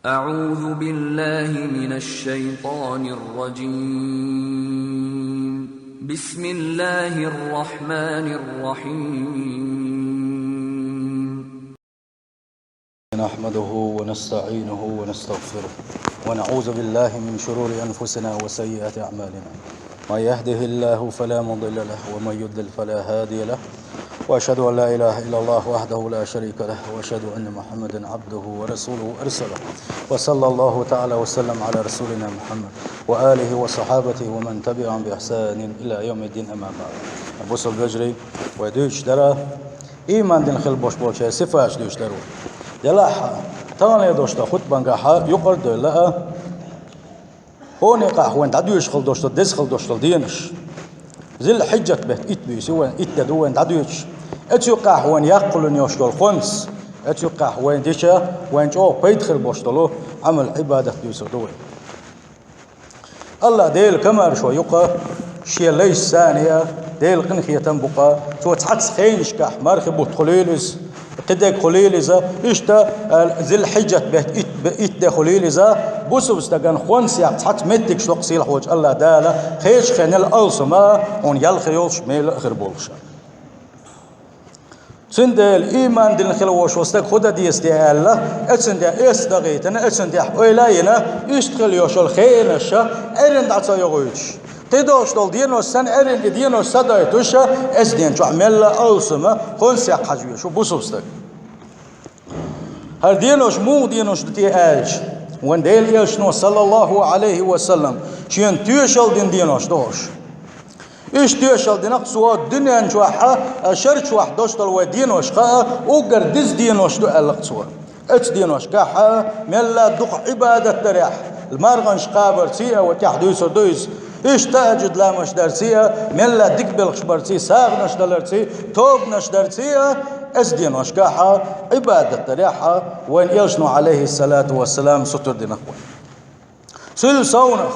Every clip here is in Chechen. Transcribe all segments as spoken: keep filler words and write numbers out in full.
أعوذ بالله من الشيطان الرجيم. بسم الله الرحمن الرحيم. نحمده ونستعينه ونستغفره، ونعوذ بالله من شرور أنفسنا وسيئات أعمالنا. من يهده الله فلا مضل له، ومن يضلل فلا هادي له. وأشهد أن لا إله إلا الله وحده لا شريك له، وأشهد أن محمدا عبده ورسوله أرسله. وصلى الله تعالى وسلم على رسولنا محمد وآله وصحابته ومن تبعهم بإحسان إلى يوم الدين، أما بعد. Бусалба вежарий, вай дуьйцуш дара иман дина хила болуш болчеран сифаташ дуьйцуш дара вай. Делахь, тахана долуш долу хутбангахь юкъара а девлла, хӀокху некъахь вайна дӀадоьдуш хила долуш долу, деза хила долуш долу денаш. Зил-Хьиджат беттан итт буьйса ю вайна, итт де ду вайна дӀадоьдуш. Оцу юккъехь вайна яккхалуьйш йолуш йолу хонс, оцу юккъехь вайна дича, вайна чӀогӀа пайда хир болуш долу Ӏамал-Ӏибадат дуьйцур ду вай. АллахӀ Делан комаьршо ю-кх, Шен лайшца а, Делан къинхетам бу-кх, Цо цхьацца хенашкахь мархи бутт хуьлийла иза, кхидерг хуьлийла иза, иштта, а, Зил-Хьиджат беттан итт, итт де хуьлийла иза, бусалба стагана хонсех цхьацца меттигаш ло-кх сийлахьчу АллахӀ Дала, кхечу хенал алсам а, хьуна ял хир йолуш, мела а хир болуш. Цундела иман дина хила волуш волу стаг хӀун дан деза те аьлла, оцуьнан тӀе эс дагӀийтина, оцуьнан тӀехь ойла а йина, иштта хила йолуш йолу хенаш а Ӏерина дӀа ца йогӀуьйтуш. КхидӀа долуш долу денош санна, Ӏерина и денош ца дойтуш, оцу ден чохь мелла а алсам а, хонсех хьажа везаш ву бусалба стаг. ХӀара денош муха денош ду те аьлча, вайн Делан Элчано, саллаллаху Ӏалайхи ва саллам, шена тоьшалла дина денош ду хӀорш. Иштта тоьшалла дина-кх Цо дуьнен чохь а, шар чохь долуш долу вайн деношкахь а, уггар деза денош ду аьлла-кх Цо. Оцу деношкахь а мелла а дукха Ӏибадат дарехь, марханаш кхабарций а, вай тӀехь дуьйцур ду иза, иштта тахӀажжуд ламазаш дарций а, мелла а дика белхаш барций, сагӀанаш даларций, тобанаш дарций а, оцу деношкахь а Ӏибадат дарехь а вайн Элчано, Ӏалайхиссалату вассалам, сутара дина-кх вайна. Цул совнах,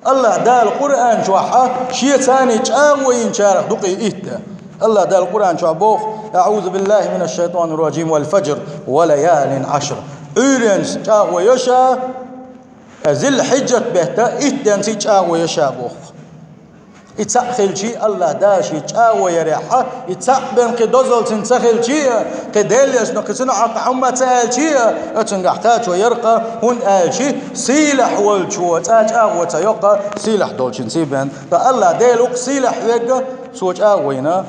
АллахӀ Дала Къуръан чохь а Шеца чӀагӀо йинчарах ду-кх и итт де. АллахӀ Дала Къуръан чохь боху: «АӀузу биллахи минаш шайтанир ражим, вал фаджр, ва лаялин Ӏашр». Ӏуьйренца чӀагӀо йо Ша, Зил-Хьиджат беттан итт денца чӀагӀо йо Ша боху. И цхьаъ хилчий, АллахӀ Дала Шен чӀагӀо ярехь а, и цхьаъ бен кхин дозалла цуьнан ца хилчий а, кхин Делан Элчано кхин цунах хьакха хьумма ца аьлчий а, оцуьнгахь кхачо яра-кх, хӀунда аьлча сийлахь волчо цкъа чӀагӀо ца йо-кх, сийлахь долчуьнций бен. Ткъа АллахӀ Дела ву-кх сийлахь верг, Цо чӀагӀо йина,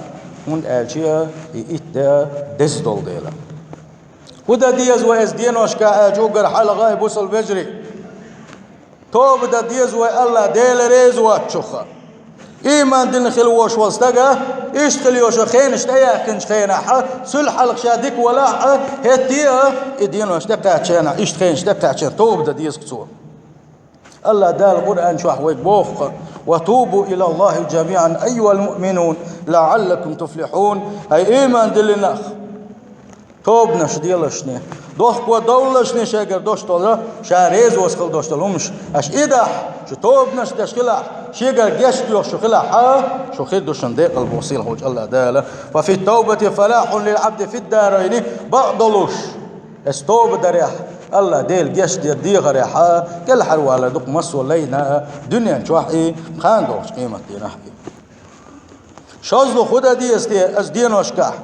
хӀунда аьлча и итт де деза долу дела. ХӀун дан деза вай оцу деношкахь аьлча, уггар хьалха, ай бусалба вежарий? Тоба дан деза вай АллахӀ Дела реза воцчух. Иман дина хила волуш волу стага, иштта хила йолуш йолу хенаш тӀеяьккхинчу хенахь а, цул хьалха ша дика валахь а, хӀетте а, и денош тӀекхаьчча хенахь, иштта хенаш тӀекхаьчча хенахь тоба дан деза-кх цо. АллахӀ Дала Къуръан чохь вайга боху-кх: «Ва тубу илаллахи жамиӀан айюхал муъминун, лаӀаллакум туфлихьун». Хьай иман диллинарш, тобанаш делашни, дохко довлалашни шайгара долуш долу, Ша реза волуш хила долуш долу хӀуманаш аша и дахь, шу тобанаш деш хилахь, Шегара гечдоьхуш шу хилахь а, шу хир ду шуна декъал боху сийлахьчу АллахӀ Дала. «Фа фит-тавбати фалахьун лил-Ӏабди фид-дарайни», бакъдолуш, оцу тоба дарехь, АллахӀ Дела гечдер дехарехь а, кӀелхьарвалар ду-кх массо а лайна а, дуьнен чохь а, кхана долчу къематдийнахь а. ШозлагӀа, хӀун дан деза те оцу деношкахь?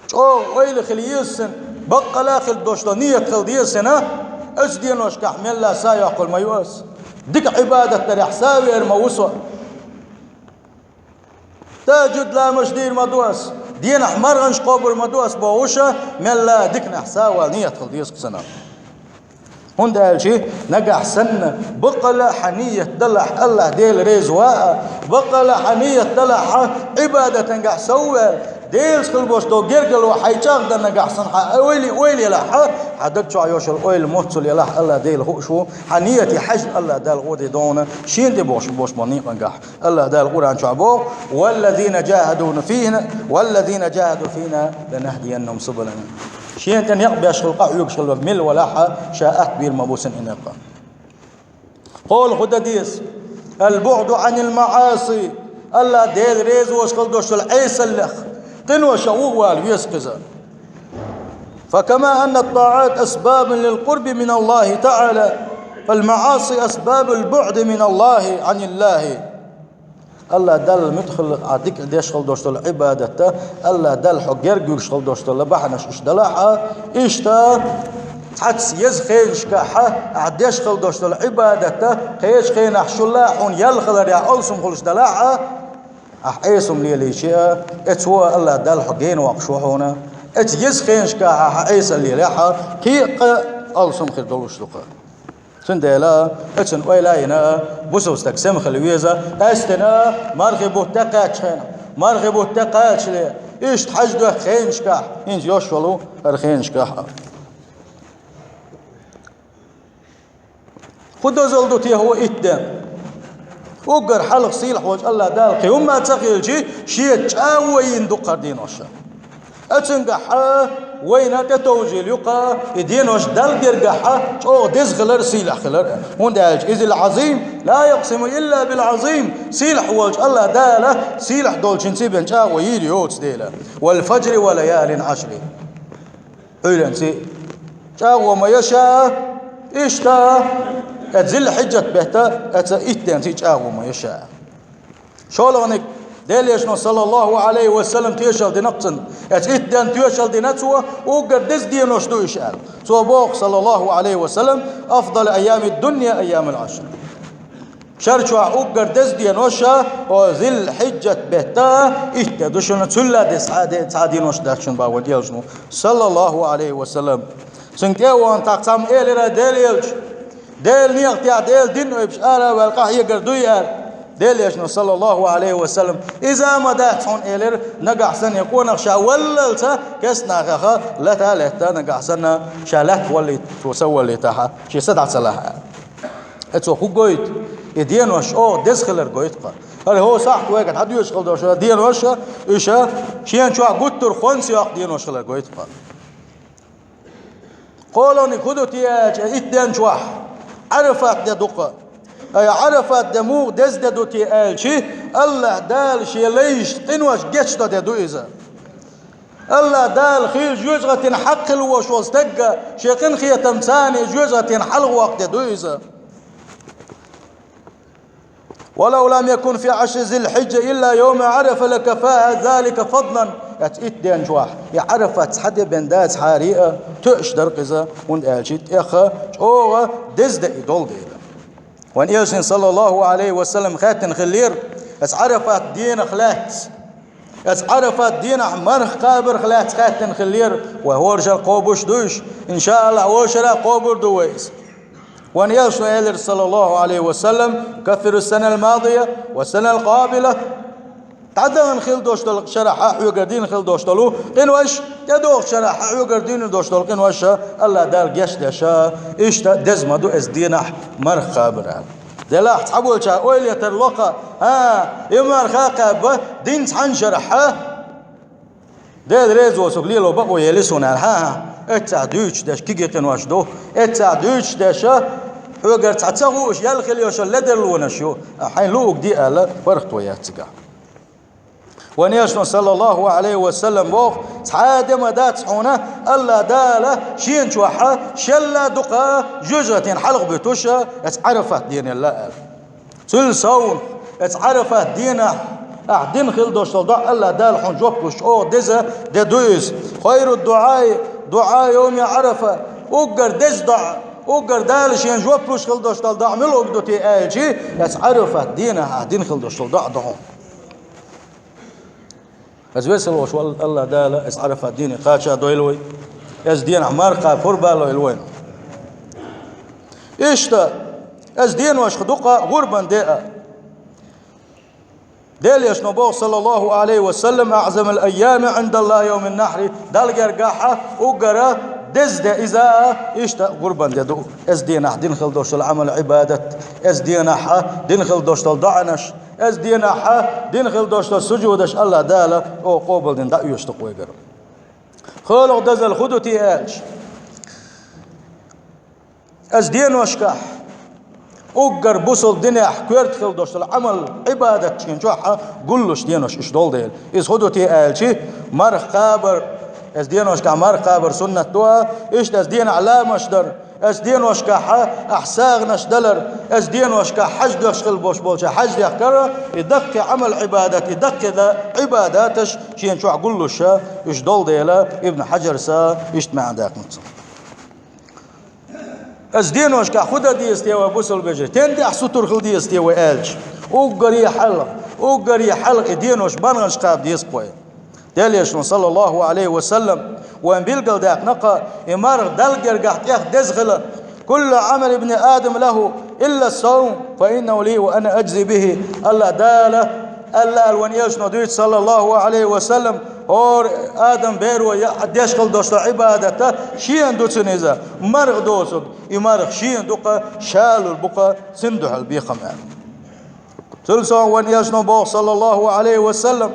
ЧӀогӀа ойла хила еза шуна, баккъала а хила долуш долу ният хила деза шуна, оцу деношкахь мелла а са а йоккхур ма ю ас. Дика Ӏибадат дарехь са а вер ма ву со. ТахӀажжуд ламазаш дийр ма ду ас. Денахь марханаш кхобур ма ду ас бохуш, мелла а диканехь са а вала ният хила деза-кх шуна. ХӀунда аьлча нагахь санна, баккъала а хьан ният далахь, АллахӀ Дела реза ван а, баккъала а хьан ният далахь, Ӏибадатангахь сов а ваьлла, Делаца хила болуш долу гергарло хьайн чӀагӀдан нагахь санна хьан ойла, ойла елахь, хьан даг чохь йолуш йолу ойла моццул елахь, АллахӀ Дела хууш ву, хьан ният хьаьжна, АллахӀ Дала гӀо де догӀна, Шена тӀе бохуш болуш болу некъангахь. АллахӀ Дала Къуръан чохь боху: «Валлазина жахаду фина, валлазина жахаду фина ланахдияннахум субулана». Шена тӀе некъ беш хила, къахьоьгуш хила верг мила валахь а, Ша атта бийр ма бу цунна и некъ. КхоалгӀа, хӀун дан деза? Ал-буӀду Ӏанил маӀаси. АллахӀ Дела реза волуш хила долуш долу Ӏесаллех, къинош а вуха вала веза-кх иза. فكما أن الطاعات أسباب للقرب من الله تعالى، فالمعاصي أسباب البعد من الله، عن الله. Аллах Далла муьтхилла а дика деш хила долуш долу Ӏибадат, Аллах Далла хьо герга вуьгуш хила долуш долу бахьанаш уьш далахь а, иштта цхьацца еза хенашкахь а деш хила долуш долу Ӏибадат, кхечу хенахь шул а хьуна ял хиларехь алсам хуьлуш далахь а, ахь Ӏеса хӀума лелийча а, эцо Аллах Далла хьо гена воккхуш ву хьуна, эцу еза хенашкахь ахь Ӏеса лелахь а, кхин а алсам хир долуш ду-кх. Цундела эцунна ойла а йина, бусалба стаг сема хила веза, къаьстина мархи бутт тӀе кхаьччу хенахь, мархи бутт тӀе кхачале, иштта хьаьж дохку хенашкахь, хӀинца йолуш йолу хӀара хенашкахь а. ХӀун дозалла ду те хӀара итт ден? Уггар хьалха сийлахь волчу Аллах Дала кхин хӀумма а ца хилча, Шен чӀагӀо йина ду-кх хӀара денош. Оцуьнгахь вайна тӀетовжийла ю-кх и денош Далла гергахь чӀогӀа деза хилар, сийлахь хилар. ХӀунда аьлча иза ал-Ӏазим ла якъсиму илла бил-Ӏазим. Сийлахь волчу Аллах Дала сийлахь долчуьнца бен чӀагӀо йийр йоцу дела. Вал фаджри ва лаялин Ӏашри. Ӏуьйранца чӀагӀо ма йо ша, иштта, эцу Зил-Хьиджат бетта, эцу итт денца чӀагӀо ма йо ша. ШолгӀаниг, Делан Элчано, саллаллаху Ӏалайхи ва саллам, тоьшалла дина-кх цунна. Эцу итт ден тоьшалла дина цо, уггар деза денош ду уьш аьлла. Цо боху, саллаллаху Ӏалайхи ва саллам: «Афдалу айями дунья айямул Ӏашр». Шар чохь уггар деза денош, о, Зил-Хьиджат бетта, итт де ду шуна, цул а деза цхьа де-, цхьа денош дац шуна боху Делан Элчано, саллаллаху Ӏалайхи ва саллам. Цуьнга тӀе а вахана, тӀаккха цхьамма элира Делан Элча: «Делан некъа тӀехь Делан дин ойбуш ара а ваьлла къахьегар дуй?» — аьлла. Делан Элчано, саллаллаху Ӏалайхи ва саллам: «Иза а ма дац хьуна, — элира, — нагахь санна и къонах ша валлалца кестнахаха лата а летта, нагахь санна ша лаьтта валлийта, цо са валлийтахь, шен са дӀа ца лахь», — аьлла. Эцо хӀун гойту? И денош чӀогӀа деза хилар гойту-кх. ХӀара хӀокху сахьт вайга дӀадоьшуш хила долуш денош, уьш шена чохь гуттар а хӀонс йоккху денош хилар гойту-кх. КхоалгӀаниг хӀун ду те аьлча, итт ден чохь Ӏарафат де ду-кх. Ай, Ӏарафат де муха деза де ду те аьлча, Аллах Дала Шен лайшна къинош гечдо де ду иза. Аллах Дала хила жоьжахатин хьакъ хила волуш волу стагга Шен къинхетамца жоьжахатин хьалхавоккху де ду иза. «Ва лав лам якун фи Ӏашри Зил-Хьиджа илла йовма Ӏарафа лакафаха залика фадлан». Эцу итт ден чохь и Ӏарафат цхьа де бен дацахьара а, тоьуш дара-кх иза, хӀунда аьлча тӀех чӀогӀа деза де и долу дела. Вайн Элчане, саллаллаху Ӏалайхи ва саллам, хаьттина хиллера эцу Ӏарафат денах лаьцна. Эцу Ӏарафат денахь марха кхабарх лаьцна хаьттина хиллера, вай хӀораншкара кхобуш ду уьш, иншааллахӀ, вовшашкара а кхобур ду вай иза. Вайн Элчано элира, саллаллаху Ӏалайхи ва саллам: «Каффиру ссана ал-мадия ва ссана ал-къабила». ДӀадахана хила долуш долу шарахь а, хьоьгара дина хила долуш долу къинош, тӀедогӀучу шарахь а, хьоьгара дина долуш долу къинош Аллах Дала гечдеш, иштта деза ма ду эцу денахь марха кхабар аьлла. Делахь цхьаболчара ойла ян тарло-кх: «ХӀан, и марха кхаба динан цхьана шарахь а, Дела реза воцург лело бакъо елла суна», — аьлла. ХӀан-хӀа, эццахь дуьйцуш дерш кегий къинош ду, эццахь дуьйцуш дерш хьоьгара цхьа ца хууш ял хила йолуш йолу ледарлонаш ю, хьайна луург де аьлла, паргӀато яц цигахь. Вайн Элчано, саллаллаху Ӏалайхи ва саллам, боху: «Цхьа а де ма дац хьуна Аллах Дала Шена чохь шелла а дукха жоьжахатин хьалха буьтуш эцу Ӏарафат денал», — аьлла. Цул совнаха, эцу Ӏарафат денахь ахь дина хила долуш долу доӀа Аллах Дала хьуна жоп луш чӀогӀа деза де ду иза. «Хайру дуӀаи дуӀа йовми Ӏарафа». Уггар деза доӀа, уггар Дала Шена жоп луш хила долуш долу доӀа муьлха ду те аьлча, эцу Ӏарафат денахь ахь дина хила долуш долу доӀа ду хьуна. Иза весалош валла Аллах Дала эцу Ӏарафат дийне кхача а дойла вай. Эцу денахь марха кхаба пурба а лойла вайна. Иштта, эцу деношха дукха гӀурбан де а. Делан Элчано боху, саллаллаху Ӏалайхи ва саллам: «АӀзамул айями Ӏиндаллахи йовмун нахьри». Далла гергахь уггара деза де иза а, иштта гӀурбан де ду. Эцу денахь дина хила долуш долу Ӏамал-Ӏибадат, эцу денахь дина хила долуш долу доӀанаш, эцу денахь дина хила долуш долу сужудаш Аллах Дала оха къобалдина дӀаоьшуш ду-кх вайгара. КхоалгӀа дозалла хӀун ду те аьлча, эцу деношкахь уггар бусалба динехь коьрта хила долуш долу Ӏамал-Ӏибадат шен чохь гуллуш денош уьш долу дела. Иза хӀун ду те аьлча, марха кхабар, Эцу деношкахь марха кхабар суннат ду, иштта эцу денахь ламазаш дар, эцу деношкахь ахь сагӀанаш далар, эцу деношкахь хьаьж деш хила болуш болчу хьаьж дехкар, и даккхий Ӏамал-Ӏибадат, и даккхий Ӏибадаташ шена чохь гуллуш, уьш долу дела, Ибн Хьаджарса иштта маьӀна даьккхина цо. Эцу деношкахь хӀун дан деза те вай, бусалба вежарий? Стен тӀехь сутара хила деза те вай аьлча? Уггаре хьалха, уггаре хьалха и денош марханаш кхаба деза-кх вай. Делан Элчано, саллаллаху Ӏалайхи ва саллам, вайна билгалдаьккхина-кх, и марха Далла гергахь тӀех деза хила: «Куллу Ӏамали ибни Адам лаху, илла ас-савм, фа иннаху ли ва ана аджзи бихи». АллахӀ Дала аьлла, аьлла вайн Элчано дуьйцу, саллаллаху Ӏалайхи ва саллам, хӀора Адам беро я деш хила долуш долу Ӏибадат шена ду цунна иза, марха доцург, и марха шена ду-кх, ша лур бу-кх цунна дуьхьал бекхам аьлла. Цул совнаха вайн Элчано боху, саллаллаху Ӏалайхи ва саллам,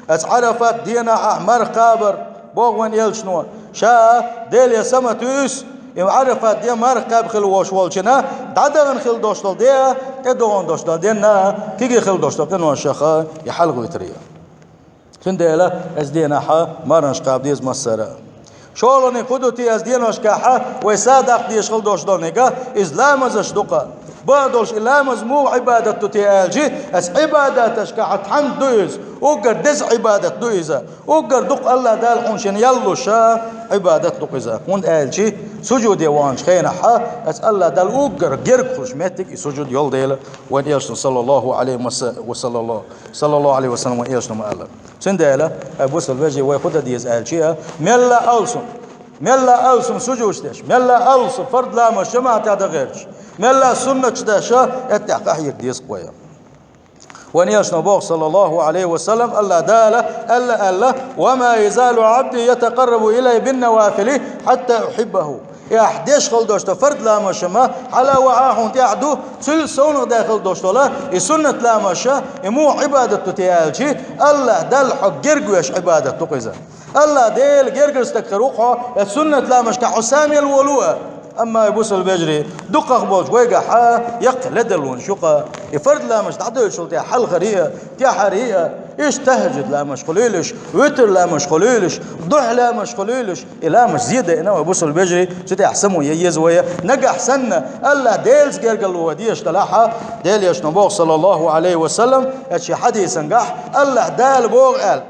эцу Ӏарафат денахь ахь марха кхабар, боху вайн Элчано, ша Деле са ма туьйсу, и Ӏарафат де марха кхаьбна хила волуш волчунна дӀадахана хила долуш долу де, тӀедогӀун долуш долу денна кегий хила долуш долу къиношах и хьалхавитар. Цундела эцу денахь марханаш кхаба деза массара а. ШолгӀаниг хӀун ду те, эцу деношкахь вай сагӀа даккха дезаш хила долуш долу нега, иза ламазаш ду-кх. Бакъдолуш и ламаз муха Ӏибадат ду те аьлча, эцу Ӏибадаташкахь тхьамда ду иза, уггар деза Ӏибадат ду иза. Уггар дукха АллахӀ Дала хьуна шена ял луш Ӏибадат ду-кх иза. ХӀунда аьлча сужуде ваханчу хенахь, эцу АллахӀ Далла уггар герга хуьлуш меттиг и сужуд йолу дела, вайн Элчано, саллаллаху Ӏалайхи ва саллам, саллаллаху Ӏалайхи ва саллам, вайн Элчано ма-аллара. Цундела, ай бусалба вежарий, вай хӀун дан деза аьлча, мелла алсам, мелла алсам сужудаш деш, мелла алсам фард ламазаш жамаӀатехь дан гӀерташ, мелла суннаташ деш, эттехь къахьега деза-кх вай. Вайн Элчано боху, саллаллаху Ӏалайхи ва саллам, АллахӀ Дала аьлла, аьлла: «Ва ма язалу Ӏабди ятакъаррабу илайя биннавафили хьатта ухьиббаху». И ахь деш хила долуш долу фард ламазаш ма хьала а ваха хьуна тӀехь ду, цул совнаха даьхна хила долуш долу и суннат ламазаш, и муха Ӏибадат ду те аьлча, АллахӀ Далла хьо герга веш Ӏибадат ду-кх иза. АллахӀ Делан гергара стаг хир ву-кх хьо, я суннат ламазашкахь хьо са мел волу а. Амма, ай бусалба вежарий, дукхах болчу вайгахь яккхий ледарлонаш ю-кх. И фард ламазаш дӀадоьдучул тӀаьхьа хьалхаре а, тӀаьхьаре а, иштта тахӀажжуд ламазаш хуьлийла уьш, витр ламазаш хуьлийла уьш, духьа ламазаш хуьлийла уьш, и ламазаш зен дайна вай, бусалба вежарий, цу тӀехь само ян еза вай. Нагахь санна АллахӀ Делаца гергарло вай дезаш делахь, Делан Элчано боху, саллаллаху Ӏалайхи ва саллам, эцу шен хьадисангахь, АллахӀ Дала боху аьлла: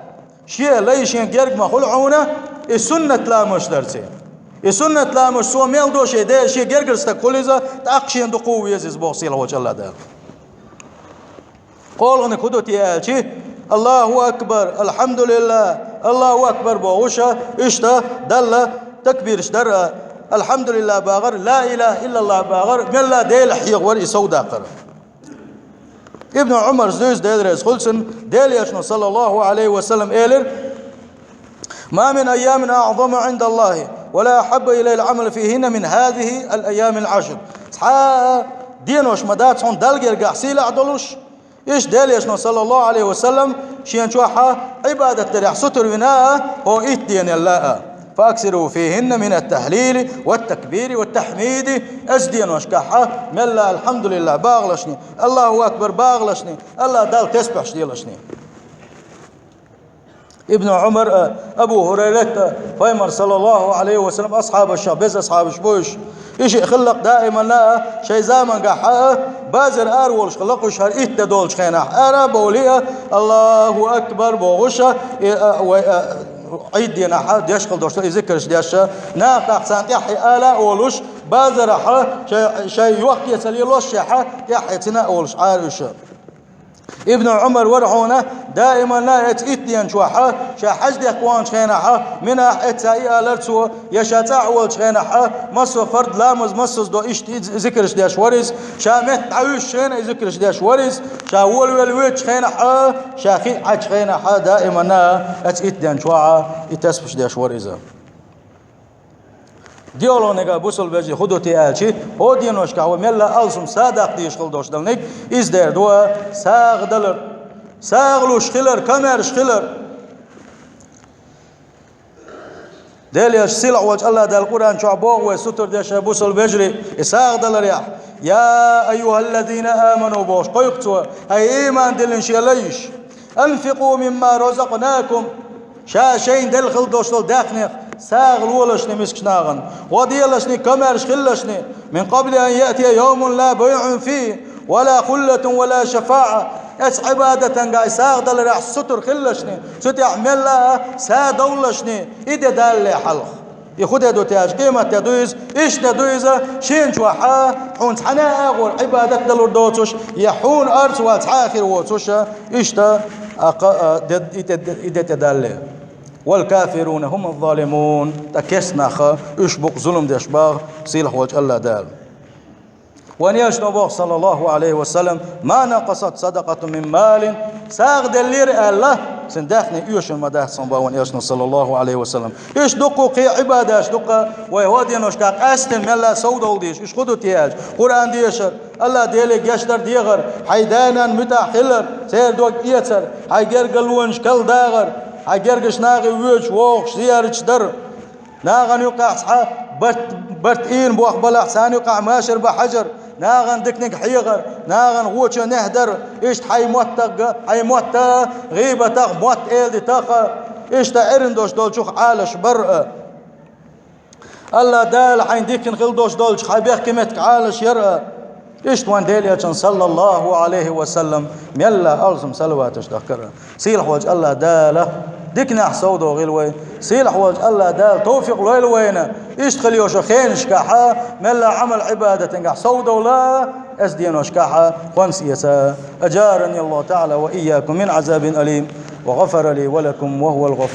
«Шен лай шен герга ма хуьлу хьуна, и суннат ламазаш дарца». И суннат ламазаш цо мел до, шен де-, шен гергара стаг хуьлу иза, тӀаккха шена дукха веза иза, боху сийлахь волчу АллахӀ Дала. КхоалгӀаниг хӀун ду те аьлча, «Аллаху акбар, алхьамдулиллах, Аллаху акбар» бохуш, иштта Далла такбираш дар а, алхьамдулиллах бахар, ла илаха иллаллах бахар, мелла Делах хьехавар, и совдаккхар. Ибн Ӏумара дуьйцу, Дела реза хуьлда цунна, Делан Элчано, саллаллаху Ӏалайхи ва саллам, элира: «Ма мин айямин аӀзама Ӏиндаллахи ва ла ахьабба илайхил Ӏамалу фихинна мин хазихил айямил Ӏашр». Цхьа а денош ма дац хьуна Далла гергахь сийлахь долуш, иштта Делан Элчано, саллаллаху Ӏалайхи ва саллам, шена чохь Ӏибадат дарехь сутара вина а, хӀокху итт денал а. «Фа аксиру фихинна мин ат-тахлили ват-такбири ват-тахмиди». Эцу деношкахь мелла алхьамдулиллах бахалашний, Аллаху акбар бахалашний, АллахӀ Далла тесбихьаш делашний. Ибн Ӏумар а, Абу ХӀурайрат а, Пайхамар, саллаллаху Ӏалайхи ва саллам, асхьабашах беза асхьабаш бу уьш. И шиъ хиллакх даиманна а, шайн замангахь а, базар ара волуш хиллакх уьш, хӀара итт де долчу хенахь ара а бовлий а, Аллаху акбар бохуш а, и, а, вай, а, Ӏийд денахь деш хила долуш, и зикраш деш а, наха тӀаккха царна тӀаьхье ала а олуш, базарахь а, шай, шай йохке ца лелош шехь а, тӀаьхье цина а олуш Ӏара уьш. Ибн Ӏумар вара хьуна даиманна эцу итт ден чохь, ша хьаьж дехка ваханчу хенахь, Минахь эццахь и алар цо, я ша цӀахь а волчу хенахь, массо а фард ламаз массаза до иштта и зикраш деш вара иза, ша метта дӀавуьжучу хенахь и зикраш деш вара иза, ша волавелла воьдучу хенахь, ша хи а Ӏачу хенахь, даиманна эцу итт ден чохь и тасбихьаш деш вара иза. ДоьалгӀаниг, бусалба вежарий, хӀун ду те аьлча, хӀокху деношкахь вай мелла алсам сагӀа даккха дезаш хила долуш долниг, иза дера ду сагӀа далар. СагӀа луш хилар, комаьрша хилар. Делан Элчано, сийлахь волчу АллахӀ Дала Къуръан чохь боху вай сутара деш, бусалба вежарий, и сагӀа даларехь: «Я айюхаллазина аману», – бохуш кхойкху цо, хӀай ийман диллина шен лайш. «Анфикъу мимма разакънакум». Ша шайна делла хила долуш долу даьхнех сагӀа лолашни мискачу нахана, гӀо делашни, комаьрша хилалашни, من قبل أن يأتي يوم لا بيع فيه ولا خلة ولا شفاعة. Оцу Ӏибадатангахь и сагӀа даларехь сутара хилалашни, цу тӀехь мелла а са довлалашни, и де далале хьалха. И хӀун де ду те аьлча, къематде ду иза, иштта де ду иза, шена чохь а хьуна цхьана а агӀор Ӏибадат далур доцуш, я хьуна орца ван цхьа а хир воцуш, иштта а кха-, а, де, и де, и де тӀедалале. والكافرون هم الظالمون. Ткъа керста нах, уьш бу-кх зулам деш боху сийлахь волчу АллахӀ Дала. Вайн элчано боху, саллаллаху Ӏалайхи ва саллам: ما نقصت صدقة من مال. СагӀа деллера аьлла, цуьнан даьхни оьшуш ма дац хьуна боху вайн элчано, саллаллаху Ӏалайхи ва саллам. Иштта дуккха кхин Ӏибадаташ ду-кх вай хӀоденошкахь къаьстина мелла а совдовла дезаш. Уьш хӀун ду те аьлча, Къуръан дешар, АллахӀ Деле гечдар дехар, хьайн да-нана муьтӀахь хилар, церан дог эцар, хьайн гергарлонаш карладахар, хьайн гергаш нахе воьдуш, вогӀуш зияраташ дар. Нахана юккъехь цхьа барт, барт ийна бохам балахь, царна юккъехь машар бан хьажар, нахана диканиг хьехар, нахана гӀочо нехь дар, иштта хьайн маттах а, хьайн маттах а, гӀийбатах а, мотт эладитах а, иштта Ӏирна долуш долчух Ӏалаш бар а. АллахӀ Дала хьайн диканиг хила долуш долчух хьайн бехке меттиг Ӏалаш яр а. Иштта вайн Делан элчанна, саллаллаху Ӏалайхи ва саллам, мелла а алсам салаваташ дахкар а. Сийлахь волчу АллахӀ Дала диканехь совдохийла вай. Сийлахь волчу АллахӀ Дала тавфикъ лойла вайна, иштта хила йолчу хенашкахь а мелла а Ӏамал-Ӏибадатангахь совдовла, оцу деношкахь а хӀонс эца. أجارني الله تعالى وإياكم من عذاب أليم وغفر لي ولكم وهو الغفور